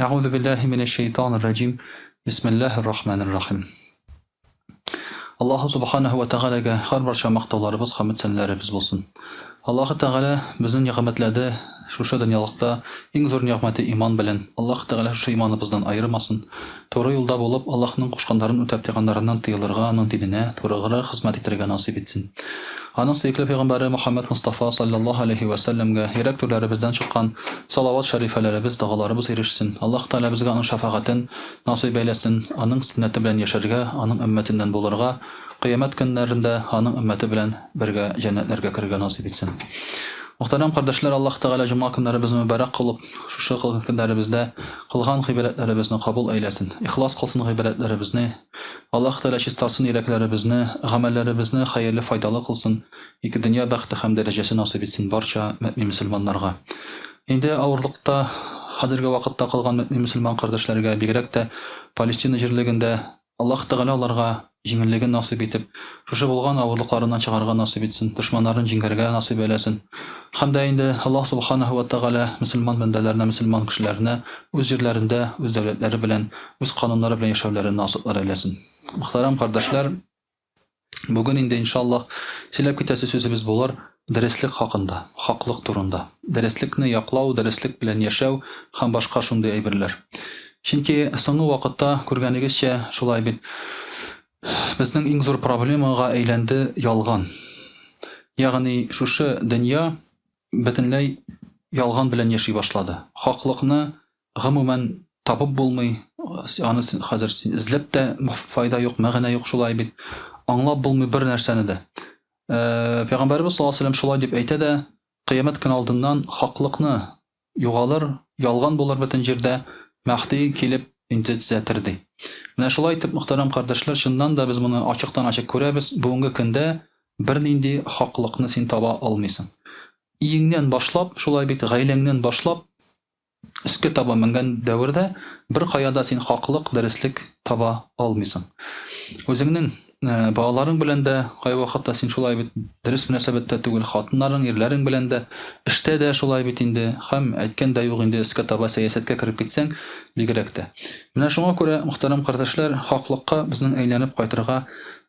Әгъузу биллаһи минәш шәйтанир раҗим. Бисмиллаһир рахманир рахим. Аллаһу субханаһу ва тәгаләгә һәрбарча мактауларыбыз, хәмд сәннәребез булсын. Аллаһу Тәгалә безне нигъмәтләде, шушы дөньялыкта иң зур нигъмәте иман белән. Аллаһу Тәгалә шушы иманыбыздан аермасын. Туры юлда булып, Аллаһның кушканнарын үтәп, тыйганнарыннан тыелырга, Аның диненә турыграк хезмәт итәргә насыйп итсен. Аның сөекле пәйгамбәре Мөхәммәд Мостафа салләллаһу аләйһи вә сәлләмгә йөрәк түрләребездән чыккан салават шәрифәләребез, догаларыбыз ирешсен. Аллаһ Тәгалә безгә Аның шәфәгатен насыйп әйләсен, Аның сөннәте белән яшәргә, Аның өммәтеннән булырга, Кыямәт көннәрендә Аның өммәте белән бергә җәннәтләргә керергә насыйп итсен. Мөхтәрәм кардәшләр, Аллаһ Тәгалә җомга көннәребезне мөбарәк кылып, шушы көннәребездә кылган гыйбадәтләребезне кабул әйләсен. Ихлас кылсын гыйбадәтләребезне. Аллаһ Тәгалә чистартсын йөрәкләребезне, гамәлләребезне хәерле, файдалы кылсын, ике дөнья бәхете һәм дәрәҗәсе насыйп итсен барча мөэмин-мөселманнарга. Инде авырлыкта хәзерге вакытта калган мөэмин-мөселман кардәшләргә, бигрәк тә Палестина җирлегендә Аллаһ Тәгалә аларга җиңеллеген насыйп итеп, шушы булган авырлыкларыннан чыгарга насыйп итсен, дошманнарын җиңәргә насыйп әйләсен. Һәм дә инде Аллаһ Субханаһу вә Тәгалә мөселман бәндәләренә, мөселман кешеләренә үз җирләрендә, үз дәүләтләре белән, үз кануннары белән яшәүләрен насыйплар әйләсен. Мөхтәрәм кардәшләр, Бүген инде, иншаллаһ, сөйләп китәсе сүзебез булыр дөреслек хакында, хаклык турында. Дөреслекне яклау, дөреслек белән яшәү һәм башка шундый әйберләр. Чөнки соңгы вакытта, күргәнегезчә, шулай бит, безнең иң зур проблемага әйләнде ялган. Ягъни шушы дөнья бөтенләй ялган белән яши башлады. Хаклыкны Гомумән, табып булмый, аны хәзер эзләп тә файда юк, мәгънә юк, шулай бит. Аңлап булмый бер нәрсәне дә. Э, Пәйгамбәребез саллаллаһу алейһи вәсәлләм шулай дип әйтә дә, кыямәт көне алдыннан хаклыкны югалыр, ялган булыр бөтен җирдә, Мәһди килеп инде төзәтер ди. Менә шулай итеп, мөхтәрәм кардәшләр, чыннан да без моны ачыктан-ачык күрәбез, бүгенге көндә бернинди хаклыкны син таба алмыйсың. Өеңнән башлап, шулай бит, гаиләңнән башлап, Өскә таба менгән дәвердә беркая да син хаклык, дөреслек таба алмыйсың. Үзеңнең э, балаларың белән дә кайвакытта син шулай бит дөрес мөнәсәбәттә түгел, хатыннарың, ирләрең белән дә, эштә дә шулай бит инде, һәм әйткән дә юк инде өскә таба сәясәткә кереп китсәң, бигрәк тә. Менә шуңа күрә, мөхтәрәм кардәшләр, хаклыкка безнең әйләнеп кайтырга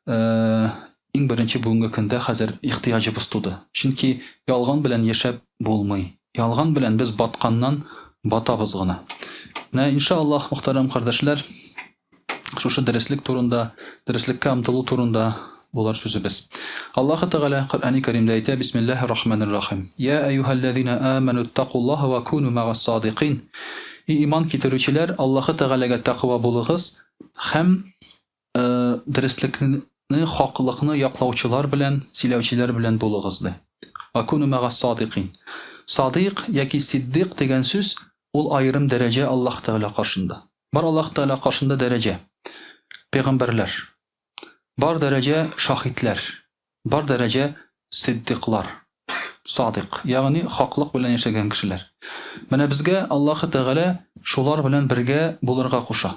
э, иң беренче бүгенге көндә хәзер ихтыяҗыбыз туды. Чөнки ялган белән яшәп булмый. Ялган белән без батканнан батабыз гына. Менә иншаллаһ, мөхтәрәм кардәшләр, шушы дөреслек турында, дөреслеккә омтылу турында булыр сүзебез. Аллаһ Тәгалә Коръәни Кәримдә әйтә: Бисмиллаһир рахманир рахим. Я әйюһәлләзина аману иттакуллаһа ва куну мәгас садикин. И иман китерүчеләр, Аллаһ Тәгаләгә тәкъва булыгыз һәм Дөреслекне, хаклыкны яклаучылар белән, сөйләүчеләр белән булыгыз, ди. Вә куну мәгас садикин. Садыйк яки сиддыйк дигән сүз, ул аерым дәрәҗә Аллаһ Тәгалә каршында. Бар Аллаһ Тәгалә каршында дәрәҗә. Пәйгамбәрләр. Бар дәрәҗә шаһитләр. Бар дәрәҗә сиддыйклар. Садыйк, ягъни хаклык белән яшәгән кешеләр. Менә безгә Аллаһы Тәгалә шулар белән бергә булырга куша.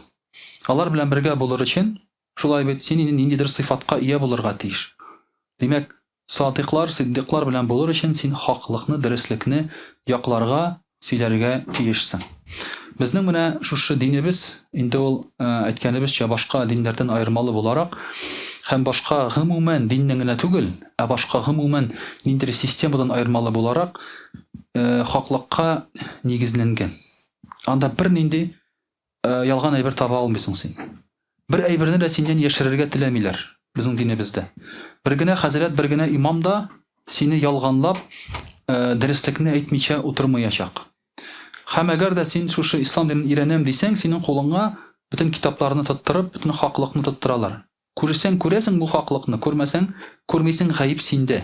Алар белән бергә булыр өчен, шулай бит, син инде ниндидер сыйфатка ия булырга тиеш. Димәк, садыйклар, сиддыйклар белән булыр өчен син хаклыкны, дөреслекне якларга, сөйләргә тиешсең. Безнең менә шушы динебез, инде ул, э, әйткәнебезчә, башка диннәрдән аермалы буларак, һәм башка гомумән диннән генә түгел, ә башка гомумән ниндидер системадан аермалы буларак, э, хаклыкка нигезләнгән. Анда бернинди Э, ялган әйбер таба алмыйсың син. Бер әйберне дә синнән яшерергә теләмиләр безнең динебездә. Бер генә хәзрәт, бер генә имам да сине ялганлап, э, дөреслекне әйтмичә утырмаячак. Һәм әгәр дә син шушы ислам динен өйрәнәм дисәң, синең кулыңа бөтен китапларны тоттырып, бөтен хаклыкны тоттыралар. Күрсәң, күрәсең бу хаклыкны, күрмәсәң, күрмисең, гаеп синдә.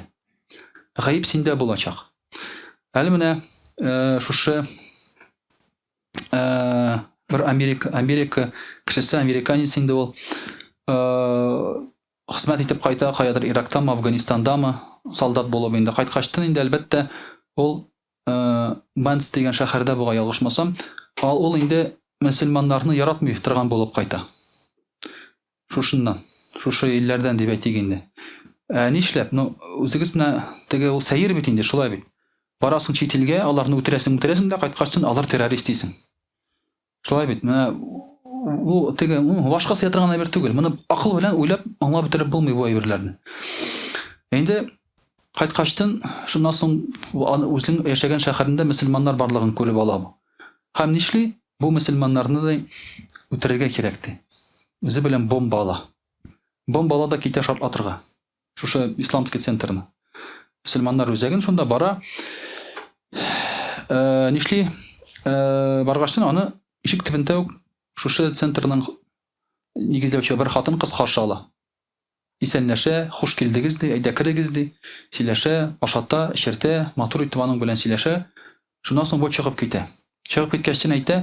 Гаеп синдә булачак. Әле менә э, шушы Э, бер Америка, Америка кешесе, американец инде ул, э, хезмәт итеп кайта, каядыр Ирактамы, Афганистандамы, солдат булып инде. Кайткачтын инде, әлбәттә, ул э, Банс дигән шәһәрдә буга ялгышмасам, ул инде мөселманнарны яратмый торган булып кайта. Шушыннан, шушы илләрдән дип әйтик инде. Ә нишләп? Ну, үзегез менә теге ул сәер бит инде, шулай бит. Барасың чит илгә, аларны үтерәсең, үтерәсең дә, кайткачтын алар террорист дисең. Шулай бит, менә бу теге башка сыя торган әйбер түгел. Моны акыл белән уйлап, аңлап бетереп булмый бу әйберләрне. Инде кайткачтын, шуннан соң үзенең яшәгән шәһәрендә мөселманнар барлыгын күреп ала бу. Һәм нишли? Бу мөселманнарны да үтерергә кирәк ди. Үзе белән бомба ала. Бомба ала да китә шартлатырга. Шушы исламский центрны. Мөселманнар үзәген шунда бара. Э, нишли? Э, баргачтын аны ишек төбендә үк шушы центрның нигезләүче бер хатын-кыз каршы ала. Исәнләшә, хуш килдегез ди, әйдә керегез ди, сөйләшә, ашата, эчертә, матур итеп аның белән сөйләшә. Шуннан соң бу чыгып китә. Чыгып киткәчтен әйтә,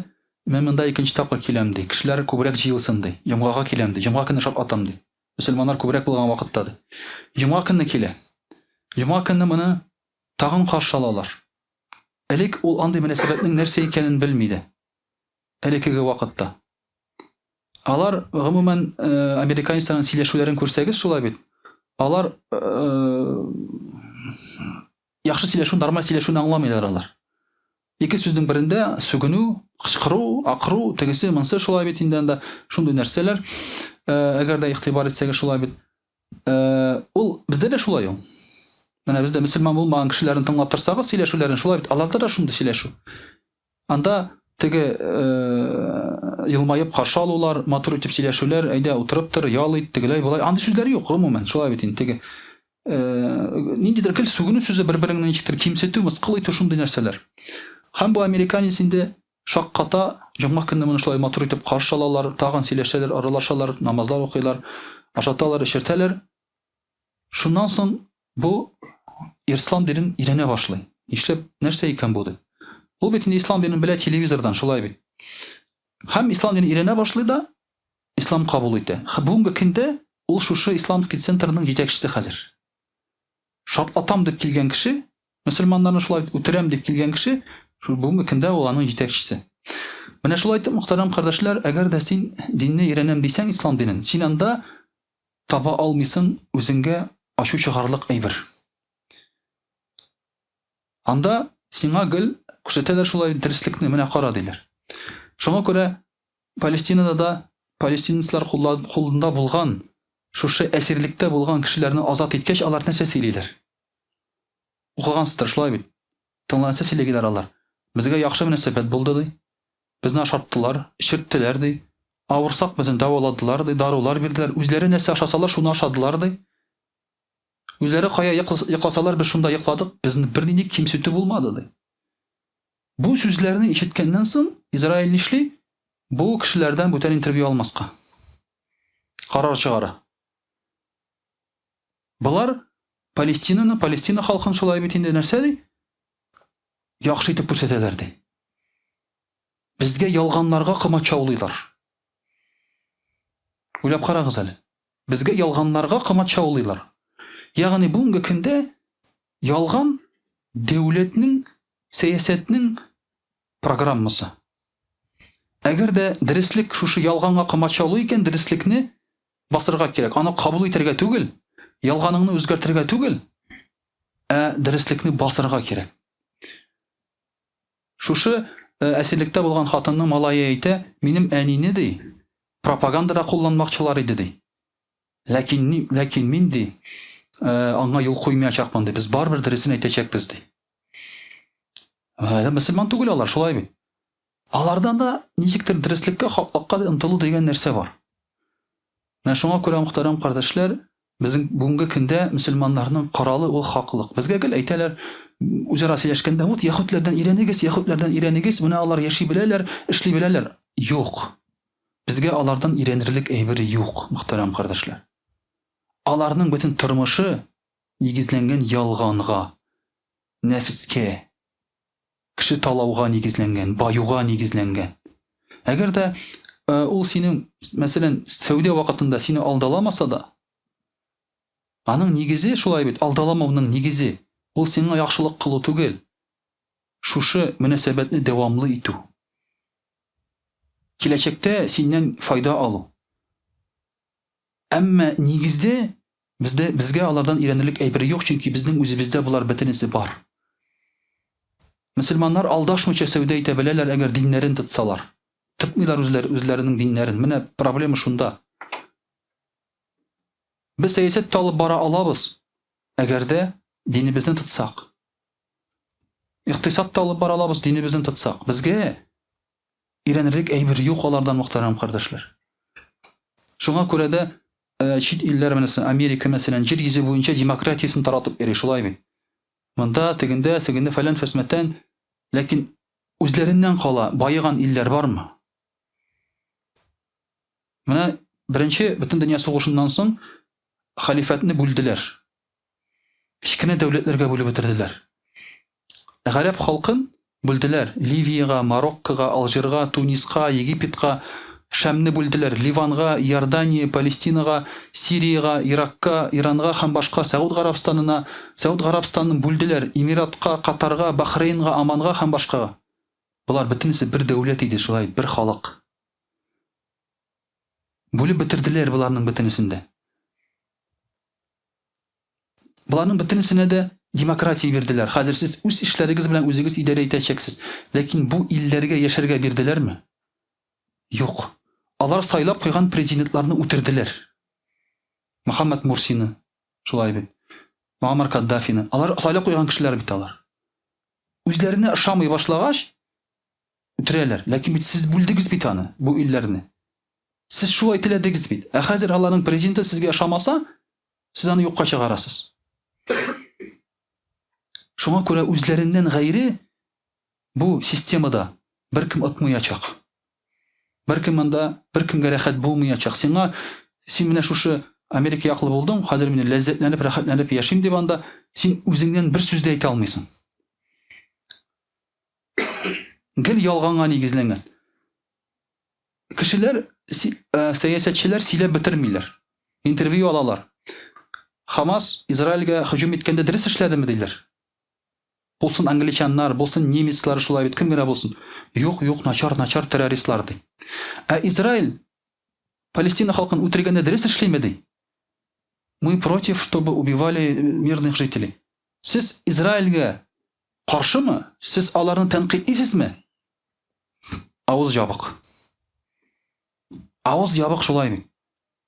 мин монда икенче тапкыр киләм ди, кешеләр күбрәк җыелсын ди, йомгага киләм ди, җомга көнне шартлатам ди. Мөселманнар күбрәк булган вакытта ди. Җомга көнне килә. Җомга көнне моны тагын каршы алалар. Элек ул андый мөнәсәбәтнең нәрсә икәнен белми дә. Элеккеге вакытта. Алар, гомумән, э, американецларның сөйләшүләрен күрсәгез, шулай бит. Алар э, яхшы сөйләшү, нормаль сөйләшүне аңламыйлар алар. Ике сүзнең берендә сүгенү, кычкыру, акыру, тегесе, монсы шулай бит инде анда шундый нәрсәләр. Э, әгәр дә игътибар итсәгез шулай бит. Э, ул бездә дә шулай ул. Менә бездә мөселман булмаган кешеләрне тыңлап торсагыз сөйләшүләрен шулай бит, аларда да шундый сөйләшү. Анда теге э, елмаеп каршы алулар, матур итеп сөйләшүләр, әйдә утырып тор, ял ит, тегеләй болай. Андый сүзләр юк гомумән, шулай бит инде теге ниндидер гел сүгенү сүзе бер-береңне ничектер кимсетү, мыскыл итү шундый нәрсәләр. Һәм бу американец инде шакката, җомга көнне моны шулай матур итеп каршы алалар, тагын сөйләшәләр, аралашалар, намазлар укыйлар, ашаталар, эчертәләр. Шуннан соң бу ислам динен өйрәнә башлый. Нишләп, нәрсә икән бу дип. Ул бит инде ислам динен белә телевизордан, шулай бит. Һәм ислам динен өйрәнә башлый да, Ислам кабул итә. Бүгенге көндә ул шушы исламский центрның җитәкчесе хәзер. Шартлатам дип килгән кеше, мөселманнарны шулай үтерәм дип килгән кеше, шул бүгенге көндә ул аның җитәкчесе. Менә шулай итеп, мөхтәрәм кардәшләр, әгәр дә син динне өйрәнәм дисәң, ислам динен, син анда таба алмыйсың үзеңгә ачу чыгарлык әйбер. Анда сиңа гел күрсәтәләр шулай дөреслекне, менә кара диләр. Шуңа күрә Палестинада да палестинецлар кулында булган, шушы әсирлектә булган кешеләрне азат иткәч, алар нәрсә сөйлиләр? Укыгансыздыр, шулай бит? Тыңла, нәрсә сөйләгиләр алар? Безгә яхшы мөнәсәбәт булды, ди. Безне ашаттылар, эчерттеләр, ди. Авырсак, безне дәваладылар, ди, дарулар бирделәр. Үзләре нәрсә ашасалар, шуны ашадылар, ди. Үзләре кая йокласалар, без шунда йокладык, безне бернинди кимсетү булмады, ди. Бу сүзләрне ишеткәннән соң, Израиль нишли? Бу кешеләрдән бүтән интервью алмаска. Карар чыгара. Болар Палестинаны, Палестина халкын шулай бит инде нәрсә ди? Яхшы итеп күрсәтәләр ди. Безгә ялганнарга комачаулыйлар. Уйлап карагыз әле. Безгә ялганнарга комачаулыйлар. Ягъни бүгенге көндә ялган дәүләтнең сәясәтнең программасы. Әгәр дә дөреслек шушы ялганга комачаулый икән, дөреслекне басырга кирәк. Аны кабул итәргә түгел, ялганыңны үзгәртергә түгел, ә дөреслекне басырга кирәк. Шушы э, әсирлектә булган хатынның малае әйтә, минем әнине ди, пропагандада кулланмакчылар иде ди. Ләкин, ләкин мин ди, э, аңа юл куймаячакмын ди. Без барыбер дөресен әйтәчәкбез ди. Әле мөселман түгел алар, шулай бит. Алардан да ничектер дөреслеккә, хаклыкка омтылу дигән нәрсә бар. Менә шуңа күрә, мөхтәрәм кардәшләр, безнең бүгенге көндә мөселманнарның коралы ул хаклык. Безгә гел әйтәләр, үзара сөйләшкәндә, вот яһүдләрдән өйрәнегез, яһүдләрдән өйрәнегез, менә алар яши беләләр, эшли беләләр. Юк. Безгә алардан өйрәнерлек әйбер юк, мөхтәрәм кардәшләр. Аларның бөтен тормышы нигезләнгән ялганга, нәфескә, кеше талауга нигезләнгән, баюга нигезләнгән. Әгәр дә э, ул синең, мәсәлән, сәүдә вакытында сине алдаламаса да, аның нигезе шулай бит, алдаламауның нигезе, ул сиңа яхшылык кылу түгел, шушы мөнәсәбәтне дәвамлы итү. Киләчәктә синнән файда алу. Әмма нигездә бездә безгә алардан өйрәнерлек әйбер юк, чөнки безнең үзебездә болар бөтенесе бар. Мөселманнар алдашмыйча сәүдә итә беләләр, әгәр диннәрен тотсалар. Тотмыйлар үзләре үзләренең диннәрен. Менә проблема шунда. Без сәясәт тә алып бара алабыз, әгәр дә динебезне тотсак. Икътисад та алып бара алабыз, динебезне тотсак. Безгә өйрәнерлек әйбер юк алардан, мөхтәрәм кардәшләр. Шуңа күрә дә э, чит илләр, мәсәлән, Америка, мәсәлән, җир йөзе буенча демократиясен таратып йөри, шулай бит. Монда, тегендә, тегендә фәлән фәсмәтән, ләкин үзләреннән кала баеган илләр бармы? Менә беренче бөтендөнья сугышыннан соң халифәтне бүлделәр. Кечкенә дәүләтләргә бүлеп бетерделәр. Гарәп халкын бүлделәр. Ливиягә, Мароккога, Алжирга, Туниска, Египетка, Шәмне бүлделәр, Ливанга, Иордания, Палестинага, Сириягә, Иракка, Иранга һәм башка Сәгуд Гарәбстанына, Сәгуд Гарәбстанын бүлделәр, Эмиратка, Катарга, Бахрейнга, Оманга һәм башкага. Болар бөтенесе бер дәүләт иде, шулай, бер халык. Бүлеп бетерделәр боларның бөтенесен дә. Боларның бөтенесенә дә демократия бирделәр. Хәзер сез үз эшләрегез белән үзегез идарә итәчәксез. Ләкин бу илләргә яшәргә бирделәрме? Юк. Алар сайлап куйган президентларны үтерделәр. Мөхәммәд Мурсины, шулай бит. Муаммар Каддафины. Алар сайлап куйган кешеләр бит алар. Үзләренә ошамый башлагач, үтерәләр. Ләкин бит сез бүлдегез бит аны, бу илләрне. Сез шулай теләдегез бит. Ә хәзер аларның президенты сезгә ошамаса, сез аны юкка чыгарасыз. Шуңа күрә үзләреннән гайре Бу системада беркем отмыячак. Беркем монда, беркемгә рәхәт булмыячак. Сиңа, син менә шушы Америка яклы булдың, хәзер мин ләззәтләнеп, рәхәтләнеп яшим дип анда, син үзеңнән бер сүз дә әйтә алмыйсың. Гел ялганга нигезләнгән. Кешеләр, э, сәясәтчеләр сөйләп бетермиләр. Интервью алалар. Хамас Израильгә һөҗүм иткәндә дөрес эшләдеме диләр. Булсын англичаннар, булсын немецлар, шулай бит, кем генә булсын. Юк, юк, начар, начар террористлар, ди. Ә Израиль Палестина халкын үтергәндә дөрес эшлиме, ди? Мы против, чтобы убивали мирных жителей. Сез Израильгә каршымы? Сез аларны тәнкыйтьлисезме? Авыз ябык. Авыз ябык шулай бит.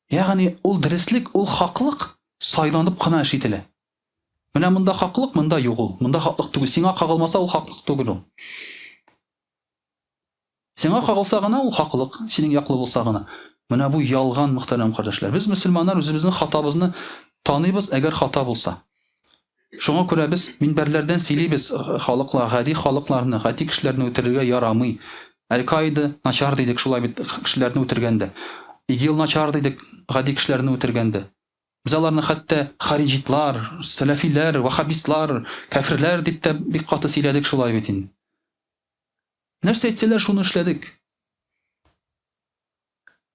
Ягъни ул дөреслек, ул хаклык сайланып кына эш ителә. Менә монда хаклык, монда юк ул. Монда хаклык түгел. Сиңа кагылмаса, ул хаклык түгел ул. Сиңа кагылса гына ул хаклык, синең яклы булса гына. Менә бу ялган, мөхтәрәм кардәшләр. Без мөселманнар үзебезнең хатабызны таныйбыз, әгәр хата булса. Шуңа күрә без минбәрләрдән сөйлибез, халыклар, гади халыкларны, гади кешеләрне үтерергә ярамый. Аль-Каида начар дидек шулай бит кешеләрне үтергәндә. ИГИЛ начар дидек гади кешеләрне үтергәндә. Без аларны хәтта хариҗитлар, сәләфиләр, вахабистлар, кәферләр дип тә бик каты сөйләдек шулай бит инде. Нәрсә әйтсәләр, шуны эшләдек.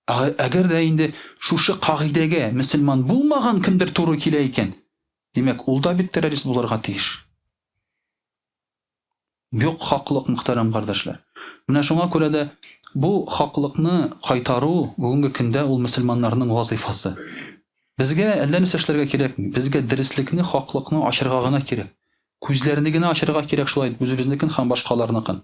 Әгәр дә инде шушы кагыйдәгә мөселман булмаган кемдер туры килә икән, димәк, ул да бит террорист булырга тиеш. Юк хаклык, мөхтәрәм кардәшләр. Менә шуңа күрә дә бу хаклыкны кайтару бүгенге көндә ул мөселманнарның вазыйфасы. Безгә әллә нәрсә эшләргә кирәкми. Безгә дөреслекне, хаклыкны ачырга гына кирәк. Күзләрне генә ачырга кирәк шулай итеп, үзебезнекен һәм башкаларныкын.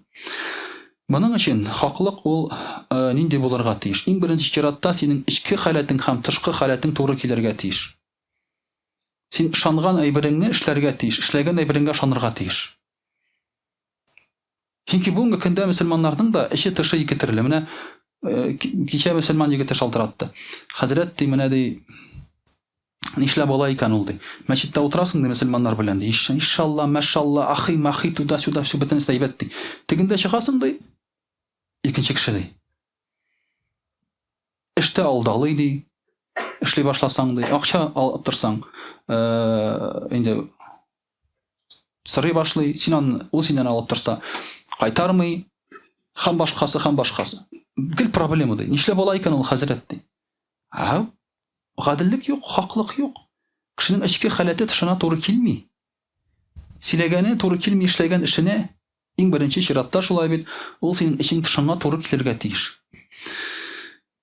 Моның өчен хаклык ул э, нинди булырга тиеш? Иң беренче чиратта синең эчке халәтең һәм тышкы халәтең туры килергә тиеш. Син ышанган әйбереңне эшләргә тиеш, эшләгән әйбереңгә ышанырга тиеш. Чөнки бүгенге көндә мөселманнарның да эче тышы ике төрле. Менә э, кичә мөселман егете шалтыратты. Хәзрәт ди, менә ди, нишләп алай икән ул ди. Мәчеттә утырасың ди мөселманнар белән ди. Иншалла, мәшалла, ахи, махи, туда-сюда, все бөтенесе әйбәт ди. Тегендә чыгасың ди, икенче кеше ди. Эштә алдалый ди. Эшли башласаң ди, акча алып торсаң, э, инде сорый башлый, син аны, ул синнән алып торса, кайтармый, һәм башкасы, һәм башкасы. Гел проблема ди. Нишләп алай икән ул хәзрәт ди. Ә гаделлек юк, хаклык юк. Кешенең эчке халәте тышына туры килми. Сөйләгәне туры килми эшләгән эшенә. Иң беренче чиратта шулай бит, ул синең эчең тышыңа туры килергә тиеш.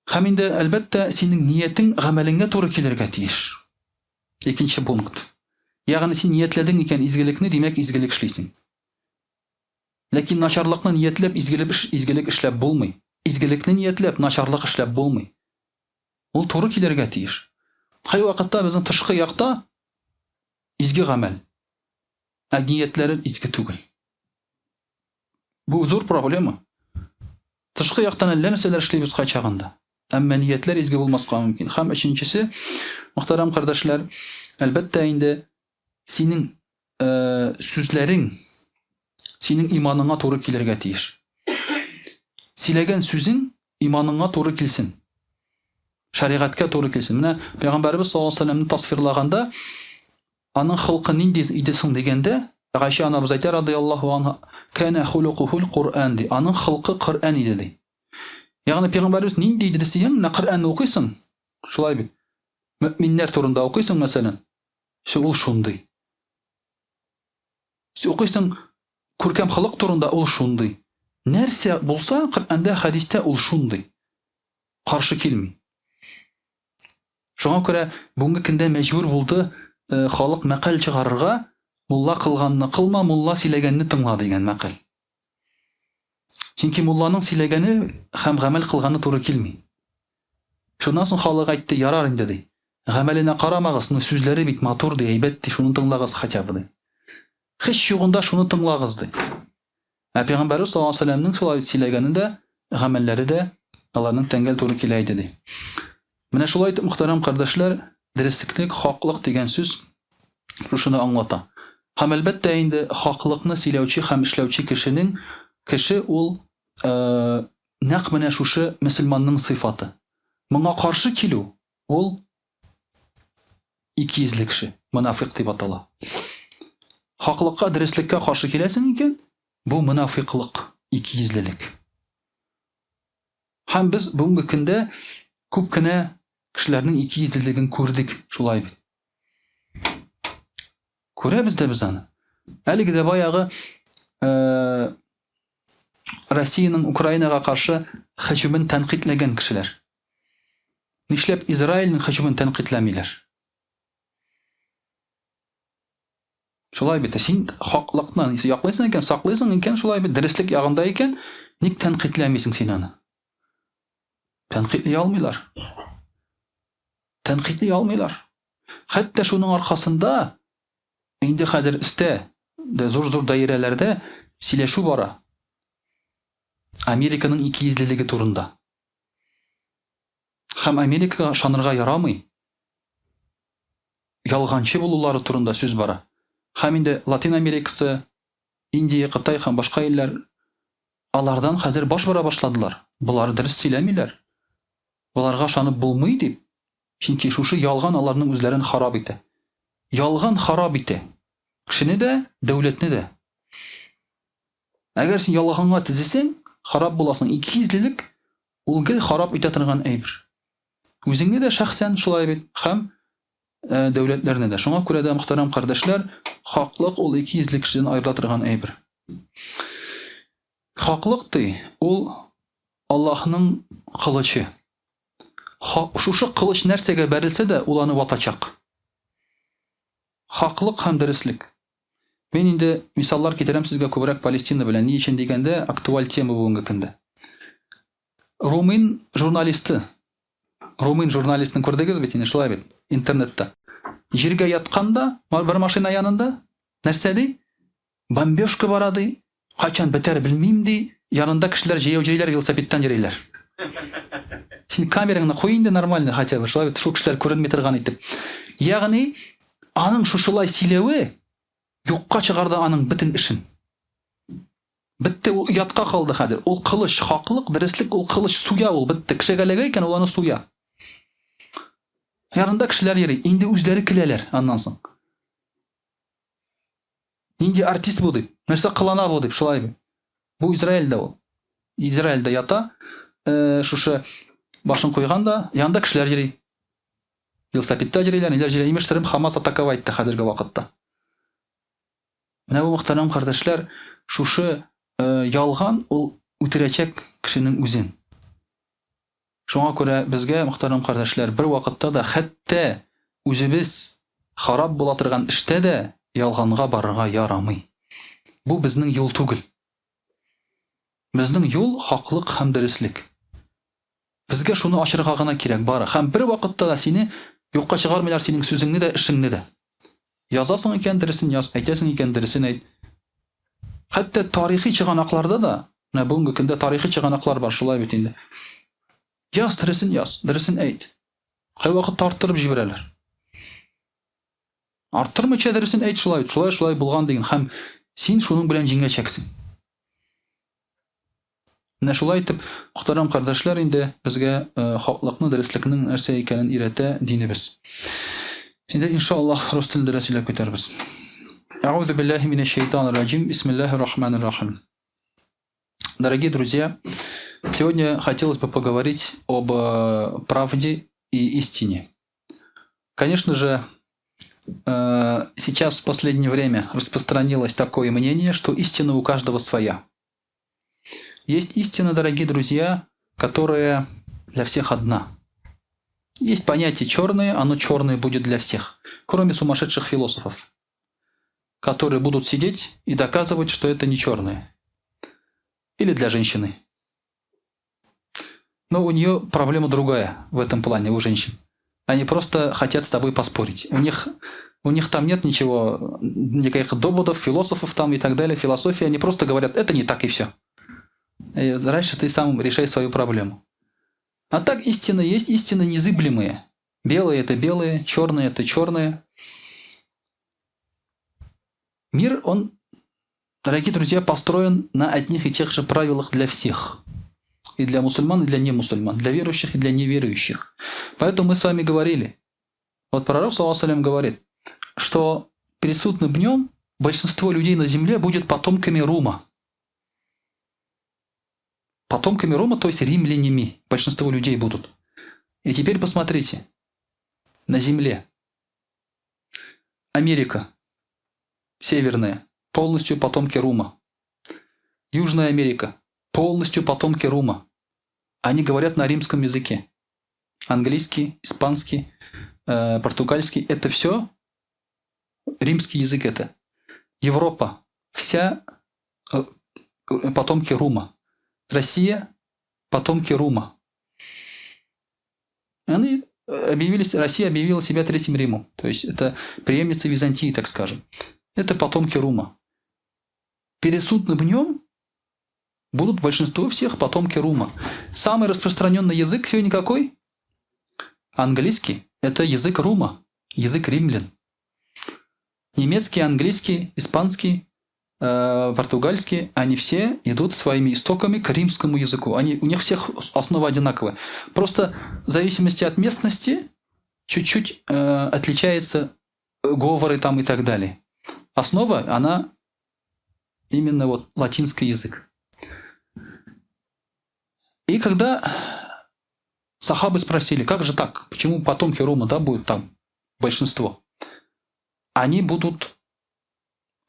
Һәм инде, әлбәттә, синең ниятең гамәлеңә туры килергә тиеш. Икенче пункт. Ягъни син ниятләдең икән изгелекне, димәк, изгелек эшлисең. Ләкин начарлыкны ниятләп изгелек, изгелек эшләп булмый. Изгелекне ниятләп, начарлык эшләп булмый. Ул туры килергә тиеш. Кайвакытта безнең тышкы якта изге гамәл, ә ниятләре изге түгел. Бу зур проблема. Тышкы яктан әллә нәрсәләр эшлибез кайчагында. Әмма ниятләр изге булмаска мөмкин. Һәм өченчесе, мөхтәрәм кардәшләр, әлбәттә инде синең э, сүзләрең синең иманыңа туры килергә тиеш. Сөйләгән сүзең иманыңа туры килсен. Шәригатькә туры килсен. Менә Пәйгамбәребез саллаллаһу алейһи вәсәлләмне тасвирлаганда, аның холкы нинди иде соң дигәндә, Гайшә анабыз әйтә радыяллаһу анһа, кана хулукухул Коръән ди. Аның холкы Коръән иде ди. Ягъни пәйгамбәребез нинди иде дисең, менә Коръәнне укыйсың, шулай бит. Мөэминнәр турында укыйсың, мәсәлән, ул шундый. Син укыйсың күркәм холык турында, ул шундый. Нәрсә булса, Коръәндә, хәдистә ул шундый. Каршы килми. Шуңа күрә бүгенге көндә мәҗбүр булды э, халык мәкаль чыгарырга, мулла кылганны кылма, мулла сөйләгәнне тыңла дигән мәкаль. Чөнки мулланың сөйләгәне һәм гамәл кылганы туры килми. Шуннан соң халык әйтте, ярар инде ди. Гамәленә карамагыз, но сүзләре бит матур ди, әйбәт ди, шуны тыңлагыз хотя бы ди. Һич югында шуны тыңлагыз ди. Ә пәйгамбәрбез саллаллаһу алейһи вәсәлләмнең шулай сөйләгәне дә, гамәлләре дә аларның тәңгәл туры килә иде ди. Менә шулай итеп, мөхтәрәм кардәшләр, дөреслеклек, хаклык дигән сүз шушыны аңлата. Һәм әлбәттә инде хаклыкны сөйләүче һәм эшләүче кешенең кеше ул э, нәкъ менә шушы мөселманның сыйфаты. Моңа каршы килү ул икейөзле кеше, монафыйк дип атала. Хаклыкка, дөреслеккә каршы киләсең икән, бу монафыйклык, икейөзлелек. Һәм без бүгенге көндә күп кенә кешеләрнең икейөзлелеген күрдек, шулай бит. Күрәбез дә без аны. Әлеге дә баягы э, Россиянең Украинага каршы һөҗүмен тәнкыйтьләгән кешеләр. Нишләп Израильнең һөҗүмен тәнкыйтьләмиләр? Шулай бит, син хаклыкны яклыйсың икән, саклыйсың икән, шулай бит, дөреслек ягында икән, ник тәнкыйтьләмисең син аны? Тәнкыйтьли алмыйлар. Тәнкыйтьли алмыйлар. Хәтта шуның аркасында инде хәзер өстә дә зур-зур даирәләрдә сөйләшү бара. Американың икейөзлелеге турында. Һәм Америкага ышанырга ярамый. Ялганчы булулары турында сүз бара. Һәм инде Латин Америкасы, Индия, Кытай һәм башка илләр алардан хәзер баш бора башладылар. Болар дөрес сөйләмиләр. Боларга ышанып булмый дип. Чөнки шушы ялган аларның үзләрен харап итә. Ялган харап итә. Кешене дә, дәүләтне дә. Әгәр син ялганга тезесең, харап буласың. Икейөзлелек ул гел харап итә торган әйбер. Үзеңне дә шәхсән шулай бит һәм э, дәүләтләрне дә. Шуңа күрә дә, мөхтәрәм кардәшләр, хаклык ул икейөзле кешедән аерыла торган әйбер. Хаклык ди, ул Аллаһның кылычы. Шушы кылыч нәрсәгә бәрелсә дә, ул аны ватачак. Хаклык һәм дөреслек. Мин инде мисаллар китерәм сезгә күбрәк Палестина белән. Ни өчен дигәндә, актуаль тема бүгенге көндә. Румын журналисты. Румын журналистын күрдегез бит инде, шулай бит, интернетта. Җиргә яткан да, бер машина янында, нәрсә ди? Бомбежка бара ди, кайчан бетәр белмим ди, янында кешеләр җәяү йөриләр, велосипедтан йөриләр. Син камераңны куй инде нормально хотя бы, шулай бит, шул кешеләр күренми торган итеп. Ягъни, аның шушылай сөйләве юкка чыгарды аның бөтен эшен. Бетте, ул оятка калды хәзер. Ул кылыч, хаклык, дөреслек, ул кылыч суя ул, бетте. Кешегә эләгә икән, ул аны суя. Янында кешеләр йөри, инде үзләре көләләр аннан соң. Нинди артист бу дип, нәрсә кылана бу дип, шулай бит. Бу Израильдә ул. Израильдә ята, э, шушы башын куйган да, янында кешеләр йөри. Велосипедта йөриләр, ниләр йөри. Имеш, Хамас атаковать итте хәзерге вакытта. Менә бу мөхтәрәм кардәшләр, шушы э, ялган ул үтерәчәк кешенең үзен. Шуңа күрә безгә, мөхтәрәм кардәшләр, бер вакытта да хәтта үзебез харап була торган эштә дә ялганга барырга ярамый. Бу безнең юл түгел. Безнең юл хаклык һәм дөреслек. Безгә шуны ачырга гына кирәк бары. Һәм бер вакытта да сине юкка чыгармыйлар синең сүзеңне дә, эшеңне дә. Язасың икән, дөресен яз, әйтәсең икән, дөресен әйт. Хәтта тарихи чыганакларда да, менә бүгенге көндә тарихи чыганаклар бар, шулай бит инде. Яз, дөресен яз, дөресен әйт. Кайвакыт тарттырып җибәрәләр. Арттырмыйча дөресен әйт шулай, шулай шулай булган диген һәм син шуның белән җиңәчәксең. Менә шулай итеп, мөхтәрәм кардәшләр, инде безгә э, хаклыкны, дөреслекнең нәрсә икәнен өйрәтә динебез. Инде иншаллаһ рус телендә дә сөйләп китәрбез. Әгъузу биллаһи минәш шайтанир раҗим. Бисмиллаһир рахманир рахим. Дорогие друзья, сегодня хотелось бы поговорить об э, правде и истине. Конечно же, э, сейчас в последнее время распространилось такое мнение, что истина у каждого своя. Есть истина, дорогие друзья, которая для всех одна. Есть понятие черное, оно черное будет для всех, кроме сумасшедших философов, которые будут сидеть и доказывать, что это не черное. Или для женщины. Но у нее проблема другая в этом плане, у женщин. Они просто хотят с тобой поспорить. У них, у них там нет ничего, никаких доводов, философов там и так далее, философии. Они просто говорят, это не так и все. И раньше ты сам решай свою проблему. А так истина есть, истины незыблемые. Белые – это белые, черные – это черные. Мир, он, дорогие друзья, построен на одних и тех же правилах для всех. И для мусульман, и для немусульман, для верующих и для неверующих. Поэтому мы с вами говорили. Вот пророк, саллаллаху говорит, что перед судным днем большинство людей на земле будет потомками Рума. Потомками Рума, то есть римлянами, большинство людей будут. И теперь посмотрите, на земле Америка, северная, полностью потомки Рума. Южная Америка, полностью потомки Рума. Они говорят на римском языке. Английский, испанский, э, португальский – это все римский язык это. Европа, вся э, потомки Рума. Россия – потомки Рума. Они объявились, Россия объявила себя Третьим Римом. То есть это преемница Византии, так скажем. Это потомки Рума. Перед судным днем будут большинство всех потомки Рума. Самый распространенный язык сегодня какой? Английский. Это язык Рума, язык римлян. Немецкий, английский, испанский, э, португальский, они все идут своими истоками к римскому языку. Они, у них всех основа одинаковая. Просто в зависимости от местности чуть-чуть э, отличается говоры там и так далее. Основа, она именно вот латинский язык. И когда сахабы спросили, как же так, почему потомки Рума, да, будут там большинство, они будут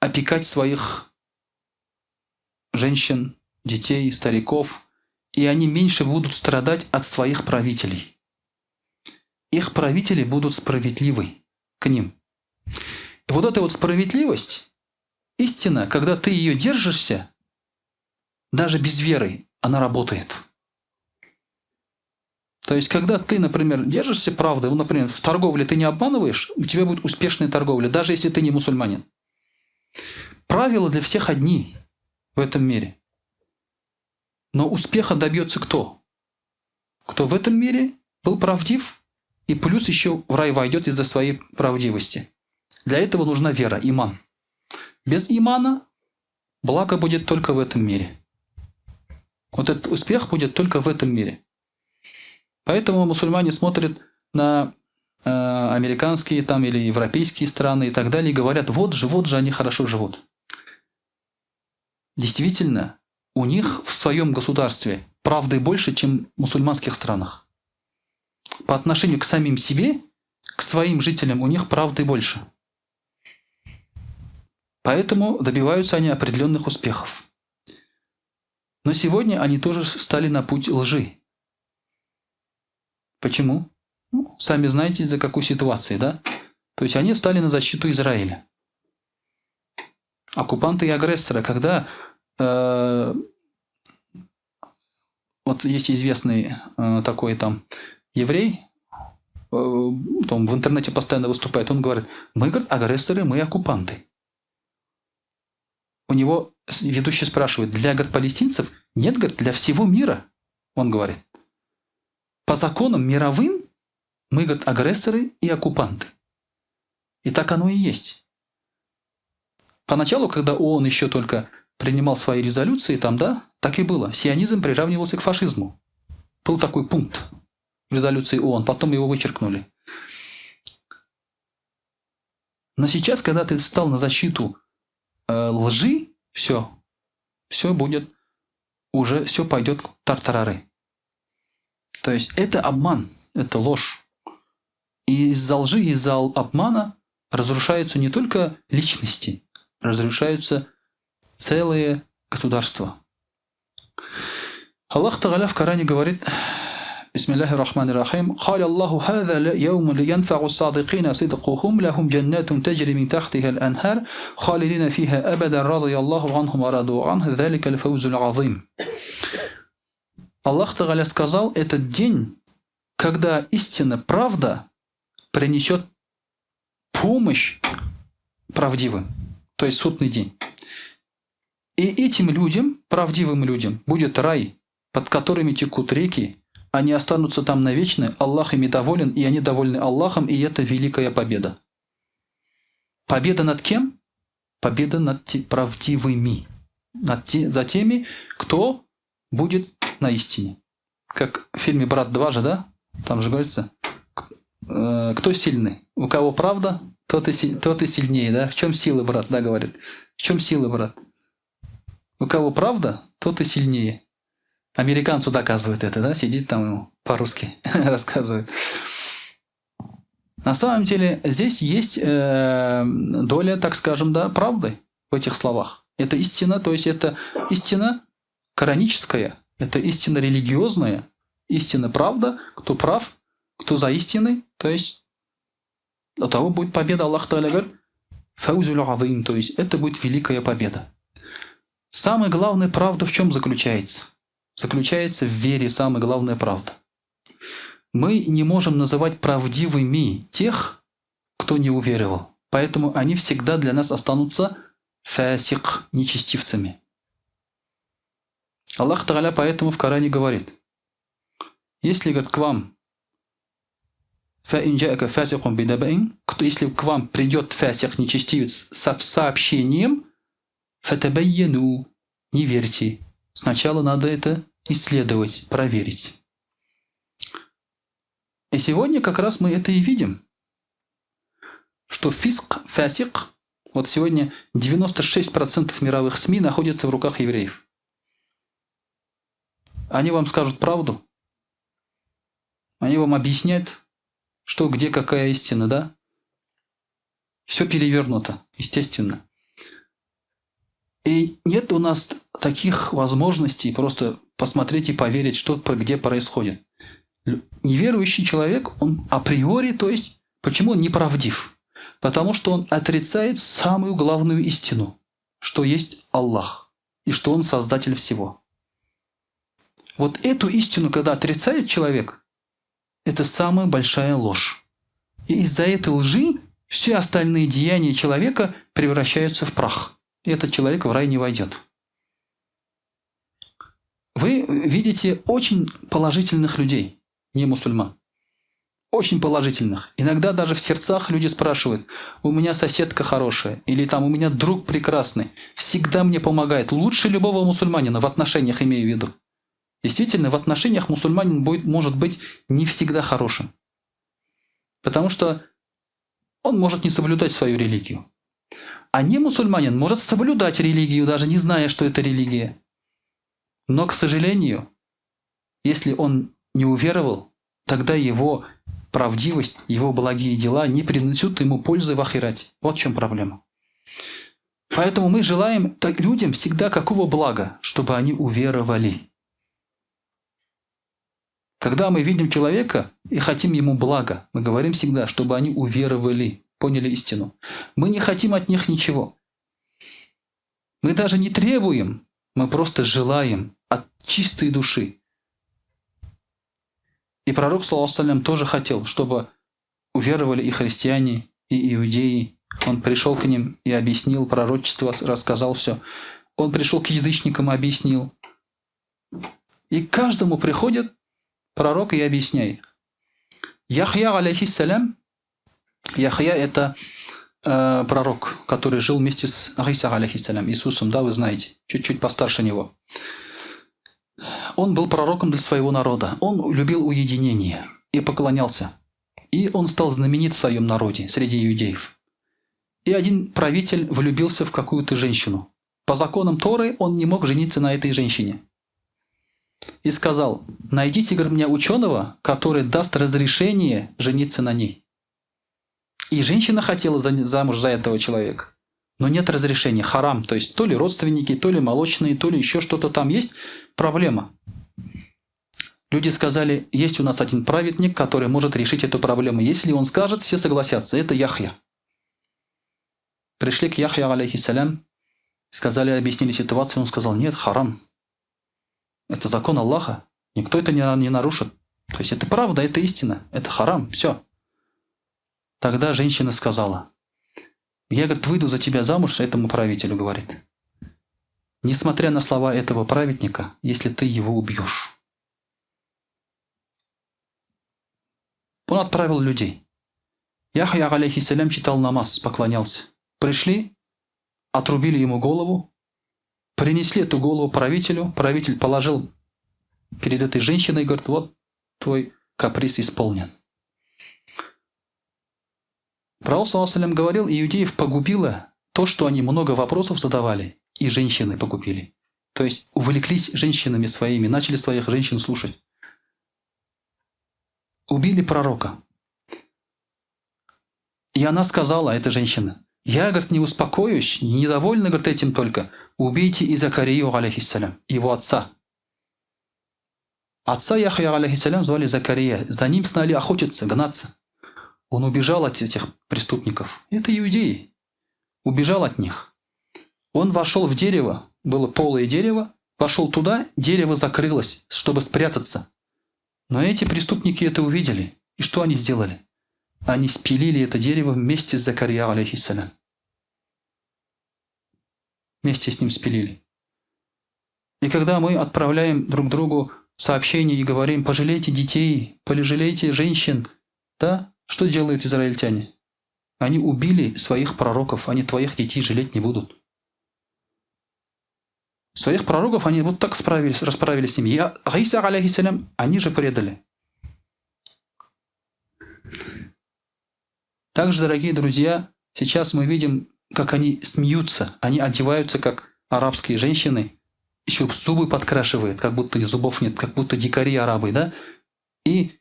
опекать своих женщин, детей, стариков, и они меньше будут страдать от своих правителей. Их правители будут справедливы к ним. И вот эта вот справедливость, истина, когда ты ее держишься, даже без веры, она работает. То есть, когда ты, например, держишься правды, ну, например, в торговле ты не обманываешь, у тебя будет успешная торговля, даже если ты не мусульманин. Правила для всех одни в этом мире. Но успеха добьется кто? Кто в этом мире был правдив и плюс еще в рай войдет из-за своей правдивости. Для этого нужна вера, иман. Без имана благо будет только в этом мире. Вот этот успех будет только в этом мире. Поэтому мусульмане смотрят на э, американские там или европейские страны и так далее и говорят, вот же они хорошо живут. Действительно, у них в своем государстве правды больше, чем в мусульманских странах. По отношению к самим себе, к своим жителям у них правды больше. Поэтому добиваются они определенных успехов. Но сегодня они тоже встали на путь лжи. Почему? Ну, сами знаете, из-за какой ситуации, да? То есть они встали на защиту Израиля. Оккупанты и агрессоры, когда э, Вот есть известный такой там еврей, там в интернете постоянно выступает, он говорит, мы, говорит, агрессоры, мы оккупанты. У него ведущий спрашивает, для, говорит, палестинцев? Нет, говорит, для всего мира, он говорит. По законам мировым мы, говорит, агрессоры и оккупанты. И так оно и есть. Поначалу, когда ООН еще только принимал свои резолюции, там, да, так и было. Сионизм приравнивался к фашизму. Был такой пункт в резолюции ООН, потом его вычеркнули. Но сейчас, когда ты встал на защиту лжи, все, все будет, уже все пойдет тартарары. То есть это обман, это ложь. И из-за лжи, из-за обмана разрушаются не только личности, разрушаются целые государства. Аллах Тагаля в Коране говорит, بسم الله الرحمن الرحيم قال الله هذا يوم ينفع الصادقين صدقهم لهم جنات تجري من تحتها الأنهار خالدين فيها أبدا رضي الله عنهم ورضوا عنه ذلك الفوز العظيم. Аллах Тагаля сказал, этот день, когда истина, правда принесет помощь правдивым, то есть судный день. И этим людям, правдивым людям, будет рай, под которыми текут реки, они останутся там навечно, Аллах ими доволен, и они довольны Аллахом, и это великая победа. Победа над кем? Победа над правдивыми. За теми, кто будет на истине. Как в фильме «Брат 2» же, да? Там же говорится, кто сильный? У кого правда, тот и сильнее, да? В чем сила, брат, да, говорит? В чем сила, брат? У кого правда, тот и сильнее. Американцу доказывает это, да? Сидит там ему по-русски рассказывает. На самом деле здесь есть доля, так скажем, да, правды в этих словах. Это истина, то есть это истина кораническая, это истина религиозная, истина правда, кто прав, кто за истиной, то есть у того будет победа. Аллах Тааля говорит, фаузуль азим, то есть это будет великая победа. Самая главная правда в чем заключается? Заключается в вере, самая главная правда. Мы не можем называть правдивыми тех, кто не уверовал. Поэтому они всегда для нас останутся фасик, нечестивцами. Аллах Тааля поэтому в Коране говорит, если, говорит, к вам если к вам придет фасик, нечестивец, с сообщением, фатабайяну, не верьте. Сначала надо это исследовать, проверить. И сегодня как раз мы это и видим, что фиск, фасик, вот сегодня 96% мировых СМИ находятся в руках евреев. Они вам скажут правду, они вам объяснят, что, где, какая истина, да? Все перевернуто, естественно. И нет у нас таких возможностей просто посмотреть и поверить, что где происходит. Неверующий человек, он априори, то есть, почему он неправдив? Потому что он отрицает самую главную истину, что есть Аллах и что Он создатель всего. Вот эту истину, когда отрицает человек, это самая большая ложь. И из-за этой лжи все остальные деяния человека превращаются в прах. И этот человек в рай не войдет. Вы видите очень положительных людей, не мусульман. Очень положительных. Иногда даже в сердцах люди спрашивают, у меня соседка хорошая, или там у меня друг прекрасный, всегда мне помогает, лучше любого мусульманина, в отношениях имею в виду. Действительно, в отношениях мусульманин может быть не всегда хорошим. Потому что он может не соблюдать свою религию. А не мусульманин может соблюдать религию, даже не зная, что это религия. Но, к сожалению, если он не уверовал, тогда его правдивость, его благие дела не принесут ему пользы в ахирате. Вот в чем проблема. Поэтому мы желаем людям всегда какого блага, чтобы они уверовали. Когда мы видим человека и хотим ему блага, мы говорим всегда, чтобы они уверовали, поняли истину. Мы не хотим от них ничего. Мы даже не требуем, мы просто желаем от чистой души, И пророк, саллаллаху тоже хотел, чтобы уверовали и христиане, и иудеи. Он пришел к ним и объяснил пророчество, рассказал все. Он пришел к язычникам и объяснил. И к каждому приходит пророк и объясняет. Яхья, алейхиссалям, Яхья – это пророк, который жил вместе с Иса, алейхиссалям, Иисусом, да, вы знаете, чуть-чуть постарше него. Он был пророком для своего народа. Он любил уединение и поклонялся. И он стал знаменит в своем народе, среди иудеев. И один правитель влюбился в какую-то женщину. По законам Торы он не мог жениться на этой женщине. И сказал, найдите, говорит, мне ученого, который даст разрешение жениться на ней. И женщина хотела замуж за этого человека. Но нет разрешения, харам, то есть то ли родственники, то ли молочные, то ли еще что-то там есть, проблема. Люди сказали, есть у нас один праведник, который может решить эту проблему. Если он скажет, все согласятся. Это Яхья. Пришли к Яхья, алейхиссалям, сказали, объяснили ситуацию. Он сказал, нет, харам. Это закон Аллаха. Никто это не нарушит. То есть это правда, это истина, это харам, все. Тогда женщина сказала, я, говорит, выйду за тебя замуж, этому правителю, говорит. Несмотря на слова этого праведника, если ты его убьешь. Он отправил людей. Яхья, алейхиссалям, читал намаз, поклонялся. Пришли, отрубили ему голову, принесли эту голову правителю. Правитель положил перед этой женщиной и говорит, вот твой каприз исполнен. Пророк, саллаллаху говорил, иудеев погубило то, что они много вопросов задавали, и женщины погубили. То есть увлеклись женщинами своими, начали своих женщин слушать. Убили пророка. И она сказала, эта женщина, я, говорит, не успокоюсь, недовольна, говорит, этим только. Убейте и Закарию, алейхиссалям, его отца. Отца Яхья, алейхиссалям, звали Закария. За ним стали охотиться, гнаться. Он убежал от этих преступников. Это иудеи. Убежал от них. Он вошел в дерево, было полое дерево, вошел туда, дерево закрылось, чтобы спрятаться. Но эти преступники это увидели. И что они сделали? Они спилили это дерево вместе с Закария, алейхиссалям. Вместе с ним спилили. И когда мы отправляем друг другу сообщения и говорим, пожалейте детей, пожалейте женщин, да, что делают израильтяне? Они убили своих пророков, они твоих детей жалеть не будут. Своих пророков они вот так справились, расправились с ними. Я, Иса, алейхиссалям, они же предали. Также, дорогие друзья, сейчас мы видим, как они смеются. Они одеваются, как арабские женщины, еще зубы подкрашивают, как будто зубов нет, как будто дикари арабы, да? И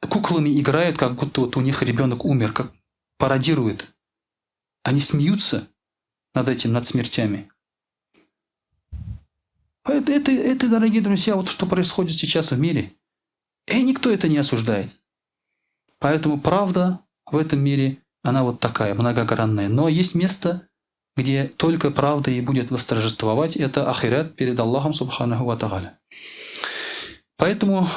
куклами играют, как будто вот у них ребенок умер, как пародируют. Они смеются над этим, над смертями. Это, дорогие друзья, вот что происходит сейчас в мире. И никто это не осуждает. Поэтому правда в этом мире, она вот такая, многогранная. Но есть место, где только правда и будет восторжествовать. Это ахират перед Аллахом субханаху ва тааля. Поэтому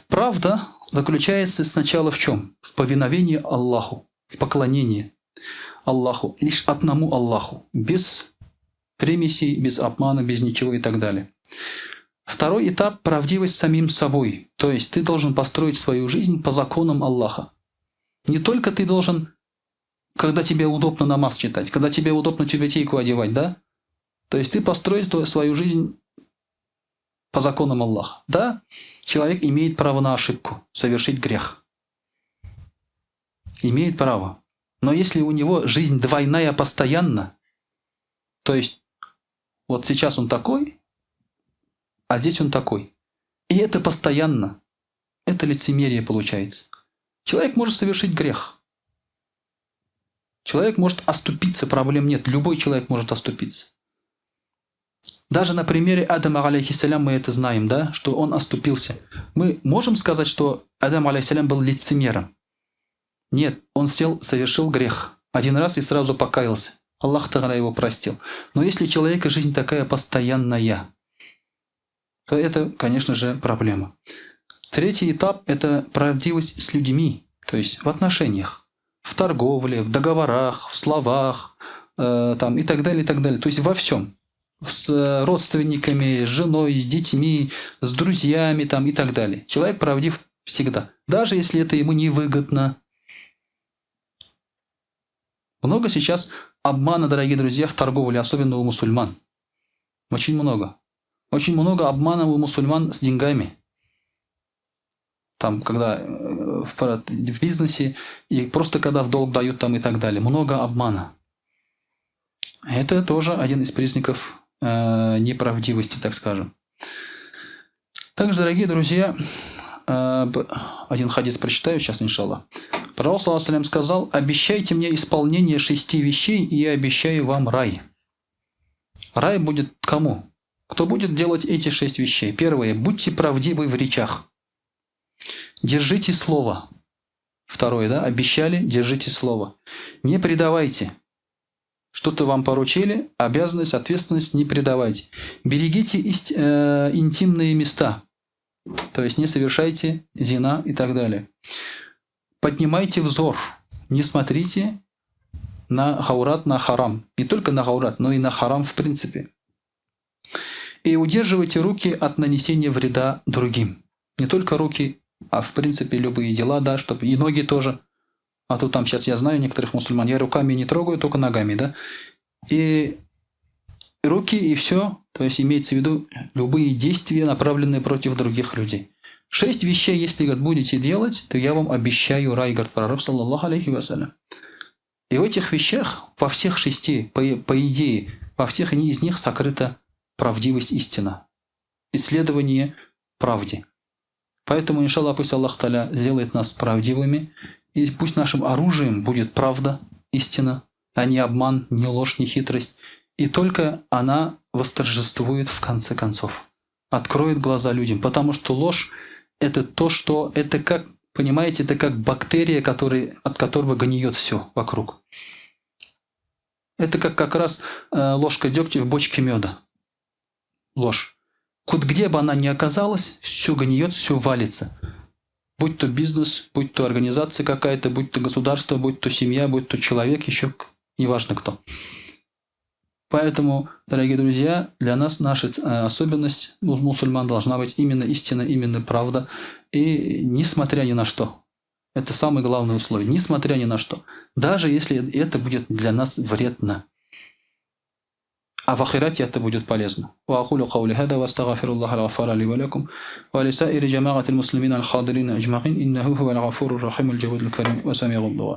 правда заключается сначала в чем? В повиновении Аллаху, в поклонении Аллаху, лишь одному Аллаху, без примесей, без обмана, без ничего и так далее. Второй этап – правдивость самим собой. То есть ты должен построить свою жизнь по законам Аллаха. Не только ты должен, когда тебе удобно намаз читать, когда тебе удобно тюбетейку одевать, да? То есть ты построишь свою жизнь по законам Аллаха. Да, человек имеет право на ошибку, совершить грех. Имеет право. Но если у него жизнь двойная постоянно, то есть вот сейчас он такой, а здесь он такой. И это постоянно. Это лицемерие получается. Человек может совершить грех. Человек может оступиться, проблем нет. Любой человек может оступиться. Даже на примере Адама, алейхиссалям, мы это знаем, да, что он оступился. Мы можем сказать, что Адам, алейхиссалям, был лицемером? Нет, он сел, совершил грех. Один раз и сразу покаялся. Аллах Тааля его простил. Но если у человека жизнь такая постоянная, то это, конечно же, проблема. Третий этап – это правдивость с людьми, то есть в отношениях, в торговле, в договорах, в словах, там, и так далее, и так далее. То есть во всем. С родственниками, с женой, с детьми, с друзьями там, и так далее. Человек правдив всегда, даже если это ему невыгодно. Много сейчас обмана, дорогие друзья, в торговле, особенно у мусульман. Очень много. Очень много обмана у мусульман с деньгами. Там, когда в бизнесе, и просто когда в долг дают там и так далее. Много обмана. Это тоже один из признаков неправдивости, так скажем. Также, дорогие друзья, один хадис прочитаю сейчас, иншаллах. Пророк, саллаллаху сказал: «Обещайте мне исполнение 6 вещей, и я обещаю вам рай». Рай будет кому? Кто будет делать эти 6 вещей? Первое. Будьте правдивы в речах. Держите слово. Второе, да? Обещали, держите слово. Не предавайте. Что-то вам поручили, обязанность, ответственность не предавайте. Берегите интимные места. То есть не совершайте зина и так далее. Поднимайте взор. Не смотрите на хаурат, на харам. Не только на хаурат, но и на харам в принципе. И удерживайте руки от нанесения вреда другим. Не только руки, а в принципе любые дела, да, чтобы и ноги тоже. А то там сейчас я знаю некоторых мусульман, я руками не трогаю, только ногами, да. И руки, и все, то есть имеется в виду любые действия, направленные против других людей. 6 вещей, если, говорит, будете делать, то я вам обещаю рай, говорит пророк, саллаллаху алейхи вассалям. И в этих вещах, во всех 6, по идее, во всех из них сокрыта правдивость, истина. Исследование правде. Поэтому, иншаллах, пусть Аллах Тааля сделает нас правдивыми, и пусть нашим оружием будет правда, истина, а не обман, не ложь, не хитрость. И только она восторжествует в конце концов, откроет глаза людям, потому что ложь – это то, что, это как, понимаете, это как бактерия, от которого гниет все вокруг. Это как раз ложка дегтя в бочке меда. Ложь. Где бы она ни оказалась, все гниет, все валится. Будь то бизнес, будь то организация какая-то, будь то государство, будь то семья, будь то человек, еще неважно кто. Поэтому, дорогие друзья, для нас наша особенность мусульман должна быть именно истина, именно правда. И несмотря ни на что. Это самое главное условие. Несмотря ни на что. Даже если это будет для нас вредно. А в ахирате это будет полезно. وأقول قولي هذا وأستغفر الله الغفار لي ولكم ولسائر جماعة المسلمين الحاضرين أجمعين إنه هو الغفور الرحيم الجواد الكريم وسميع الدعاء.